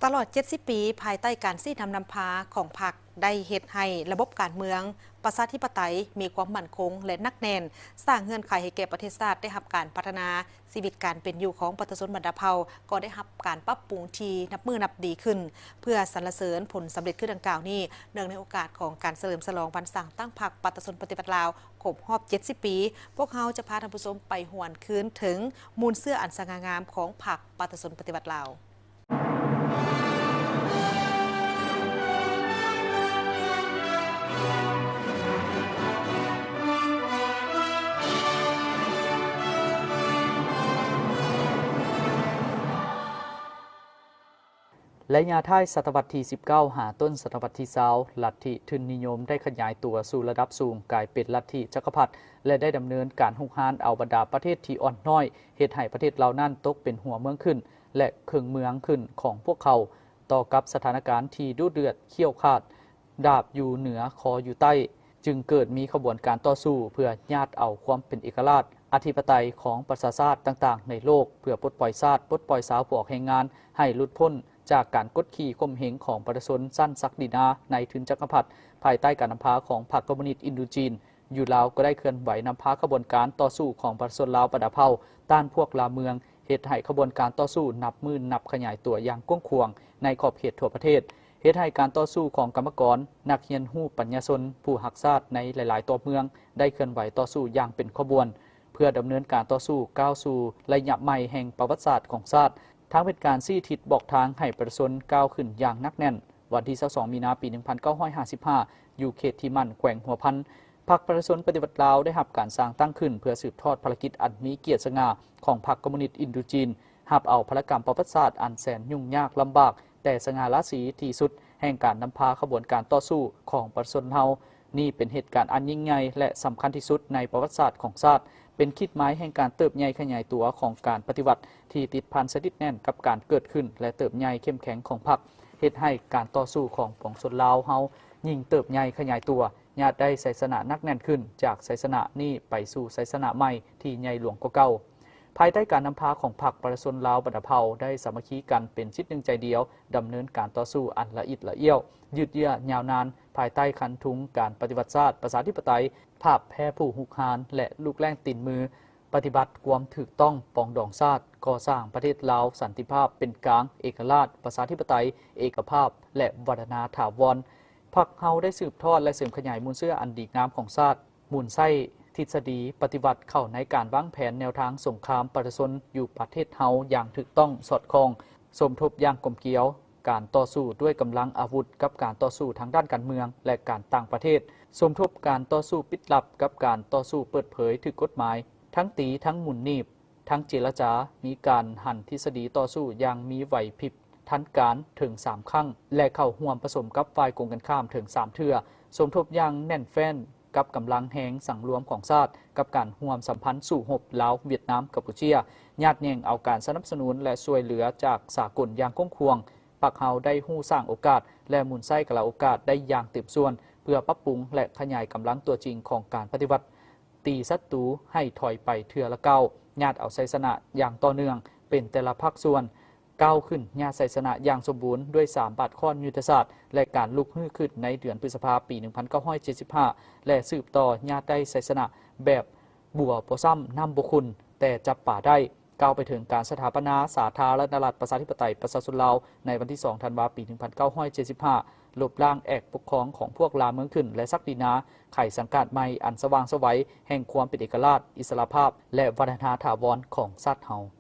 ຕະຫຼອດເຈັດສິບປີ ພາຍໃຕ້ການຊີ້ນຳນຳພາຂອງພັກ ໄດ້ເຮັດໃຫ້ລະບົບການເມືອງປະຊາທິປະໄຕມີຄວາມໝັ້ນຄົງ ແລະ ໜັກແໜ້ນ, ສ້າງເງື່ອນໄຂໃຫ້ແກ່ປະເທດຊາດໄດ້ຮັບການພັດທະນາ, ຊີວິດການເປັນຢູ່ຂອງປະຊາຊົນບັນດາເຜົ່າກໍໄດ້ຮັບການປັບປຸງທີ່ນັບມື້ນັບດີຂຶ້ນ. ເພື່ອສັນລະເສີນຜົນສຳເລັດຄືດັ່ງກ່າວນີ້, ເນື່ອງໃນໂອກາດຂອງການສະເຫຼີມສະຫຼອງວັນສ້າງຕັ້ງພັກປະຊາຊົນປະຕິວັດລາວຄົບຮອບເຈັດສິບປີ, ພວກເຮົາຈະພາທ່ານຜູ້ຊົມໄປຫວນຄືນເຖິງມູນເຊື້ອອັນສະຫງ່າງາມຂອງພັກປະຊາຊົນປະຕິວັດລາວ. ໄລຍະທ້າຍສະຕະວັດທີສິບເກົ້າ ຫາຕົ້ນສະຕະວັດທີຊາວ, ລັດທິທຶນນິຍົມໄດ້ຂະຫຍາຍຕົວສູ່ລະດັບສູງ, ກາຍເປັນລັດທິຈັກກະພັດ ແລະ ໄດ້ດຳເນີນການຮຸກຮານເອົາບັນດາປະເທດທີ່ອ່ອນນ້ອຍ, ເຮັດໃຫ້ປະເທດເຫຼົ່ານັ້ນຕົກເປັນຫົວເມືອງຂຶ້ນ ແລະ ເຄິ່ງເມືອງຂຶ້ນຂອງພວກເຂົາ. ຕໍ່ກັບສະຖານະການທີ່ດຸເດືອດຂ້ຽວຂາດ, ດາບຢູ່ເໜືອ ຄໍຢູ່ໃຕ້, ຈຶ່ງເກີດມີຂະບວນການຕໍ່ສູ້ເພື່ອຍາດເອົາຄວາມເປັນເອກະລາດ, ອະທິປະໄຕຂອງປະຊາຊາດຕ່າງໆໃນໂລກ, ເພື່ອປົດປ່ອຍຊາດ, ປົດປ່ອຍຊາວຜູ້ອອກແຮງງານໃຫ້ຫຼຸດພົ້ນຈາກການກົດຂີ່ຂົ່ມເຫງຂອງປະຊາຊົນຊັ້ນສັກດິນານາຍທຶນຈັກກະພັດ, ພາຍໃຕ້ການນຳພາຂອງພັກຄອມມູນິດອິນໂດຈີນ. ຢູ່ລາວກໍໄດ້ເຄື່ອນໄຫວນຳພາຂະບວນການຕໍ່ສູ້ຂອງປະຊາຊົນລາວບັນດາເຜົ່າຕ້ານພວກລ່າເມືອງ, ເຮັດໃຫ້ຂະບວນການຕໍ່ສູ້ນັບມື້ນັບຂະຫຍາຍຕົວຢ່າງກວ້າງຂວາງໃນຂອບເຂດທົ່ວປະເທດ, ເຮັດໃຫ້ການຕໍ່ສູ້ຂອງກຳມະກອນ, ນັກຮຽນຮູ້, ປັນຍາຊົນ, ຜູ້ຮັກຊາດໃນຫຼາຍໆຕົວເມືອງໄດ້ເຄື່ອນໄຫວຕໍ່ສູ້ຢ່າງເປັນຂະບວນ, ເພື່ອດຳເນີນການຕໍ່ສູ້ກ້າວສູ່ໄລຍະໃໝ່ແຫ່ງປະຫວັດສາດຂອງຊາດ, ທັງເປັນການຊີ້ທິດບອກທາງໃຫ້ປະຊາຊົນກ້າວຂຶ້ນຢ່າງໜັກແໜ້ນ. ວັນທີຊາວສອງ ມີນາ ປີໜຶ່ງພັນເກົ້າຮ້ອຍຫ້າສິບຫ້າ ຢູ່ເຂດທີ່ໝັ້ນ ແຂວງຫົວພັນ, ພັກປະຊາຊົນປະຕິວັດລາວໄດ້ຮັບການສ້າງຕັ້ງຂຶ້ນເພື່ອສືບທອດພາລະກິດອັນມີກຽດສະຫງ່າຂອງພັກຄອມມູນິດອິນໂດຈີນ, ຮັບເອົາພາລະກຳປະຫວັດສາດອັນແສນຫຍຸ້ງຍາກລຳບາກ ແຕ່ສະຫງ່າລາສີທີ່ສຸດແຫ່ງການນຳພາຂະບວນການຕໍ່ສູ້ຂອງປະຊາຊົນເຮົາ. ນີ້ເປັນເຫດການອັນຍິ່ງໃຫຍ່ ແລະ ສຳຄັນທີ່ສຸດໃນປະຫວັດສາດຂອງຊາດ, ເປັນຂີດໝາຍແຫ່ງການເຕີບໃຫຍ່ຂະຫຍາຍຕົວຂອງການປະຕິວັດທີ່ຕິດພັນສະໜິດແໜ້ນກັບການເກີດຂຶ້ນ ແລະ ເຕີບໃຫຍ່ເຂັ້ມແຂງຂອງພັກ, ເຮັດໃຫ້ການຕໍ່ສູ້ຂອງປວງຊົນລາວເຮົາຍິ່ງເຕີບໃຫຍ່ຂະຫຍາຍຕົວ, ຍາດໄດ້ໄຊຊະນະໜັກແໜ້ນຂຶ້ນ, ຈາກໄຊຊະນະນີ້ໄປສູ່ໄຊຊະນະໃໝ່ທີ່ໃຫຍ່ຫຼວງກວ່າເກົ່າ. ພາຍໃຕ້ການນຳພາຂອງພັກປະຊາຊົນລາວບັນດາເຜົ່າໄດ້ສາມັກຄີກັນເປັນຈິດໜຶ່ງໃຈດຽວ, ດຳເນີນການຕໍ່ສູ້ອັນລະອິດລະອ້ຽວ, ຍືດເຍື້ອຍາວນານ, ພາຍໃຕ້ຄັນທຸງການປະຕິວັດຊາດປະຊາທິປະໄຕ, ພາບແພ້ຜູ້ຮຸກຮານ ແລະ ລູກແລ້ງຕີນມື, ປະຕິບັດຄວາມຖືກຕ້ອງປອງດອງຊາດ, ກໍ່ສ້າງປະເທດລາວສັນຕິພາບເປັນກາງ, ເອກະລາດ, ປະຊາທິປະໄຕ, ເອກະພາບ ແລະ ວັດທະນາຖາວອນ. ພັກເຮົາໄດ້ສືບທອດ ແລະ ເສີມຂະຫຍາຍມູນເຊື້ອອັນດີງາມຂອງຊາດ, ໝູນໃຊ້ທິດສະດີປະຕິວັດເຂົ້າໃນການວາງແຜນແນວທາງສົງຄາມປະຊາຊົນຢູ່ປະເທດເຮົາຢ່າງຖືກຕ້ອງສອດຄ່ອງ, ສົມທົບຢ່າງກົມກຽວ ການຕໍ່ສູ້ດ້ວຍກຳລັງອາວຸດກັບການຕໍ່ສູ້ທາງດ້ານການເມືອງ ແລະ ການຕ່າງປະເທດ, ສົມທົບການຕໍ່ສູ້ປິດລັບກັບການຕໍ່ສູ້ເປີດເຜີຍຖືກກົດໝາຍ, ທັງຕີ, ທັງໝູນໜີບ, ທັງເຈລະຈາ, ມີການຫັນທິດສະດີຕໍ່ສູ້ຢ່າງມີໄຫວພິບທັນການເຖິງສາມຄັ້ງ ແລະ ເຂົ້າຮ່ວມປະສົມກັບຝ່າຍກົງກັນຂ້າມເຖິງສາມເທື່ອ, ສົມທົບຢ່າງແໜ້ນແຟ້ນ ກັບກຳລັງແຮງສັງລວມຂອງຊາດ, ກັບການຮ່ວມສຳພັນສູ້ຮົບລາວ, ຫວຽດນາມ, ກຳປູເຈຍ, ຍາດແຍ່ງເອົາການສະໜັບສະໜູນ ແລະ ຊ່ວຍເຫຼືອຈາກສາກົນຢ່າງກວ້າງຂວາງ, ພັກເຮົາໄດ້ຮູ້ສ້າງໂອກາດ ແລະ ໝູນໃຊ້ກາລະໂອກາດໄດ້ຢ່າງເຕັມສ່ວນ ເພື່ອປັບປຸງ ແລະ ຂະຫຍາຍກຳລັງຕົວຈິງຂອງການປະຕິວັດ, ຕີສັດຕູໃຫ້ຖອຍໄປເທື່ອລະກ້າວ, ຍາດເອົາໄຊຊະນະຢ່າງຕໍ່ເນື່ອງເປັນແຕ່ລະພາກສ່ວນ, ກ້າວຂຶ້ນຍາດໄຊຊະນະຢ່າງສົມບູນດ້ວຍສາມບາດຄ້ອນຍຸດທະສາດ ແລະ ການລຸກຮືຂຶ້ນໃນເດືອນພຶດສະພາ ປີໜຶ່ງພັນເກົ້າຮ້ອຍເຈັດສິບຫ້າ ແລະ ສືບຕໍ່ຍາດໄດ້ໄຊຊະນະແບບບົວບໍ່ຊ້ຳນ້ຳບໍ່ຂຸ່ນ ແຕ່ຈັບປາໄດ້, ກ່າວໄປເຖິງການສະຖາປະນາສາທາລະນະລັດປະຊາທິປະໄຕປະຊາຊົນລາວ ໃນວັນທີສອງ ທັນວາ ປີໜຶ່ງພັນເກົ້າຮ້ອຍເຈັດສິບຫ້າ, ລົບລ້າງແອກປົກຄອງຂອງພວກລ່າເມືອງຂຶ້ນ ແລະ ສັກດິນາ, ໄຂສັງກາດໃໝ່ອັນສະຫວ່າງສະໄຫວແຫ່ງຄວາມເປັນເອກະລາດ, ອິດສະຫຼະພາບ ແລະ ວັດທະນາຖາວອນຂອງຊາດເຮົາ.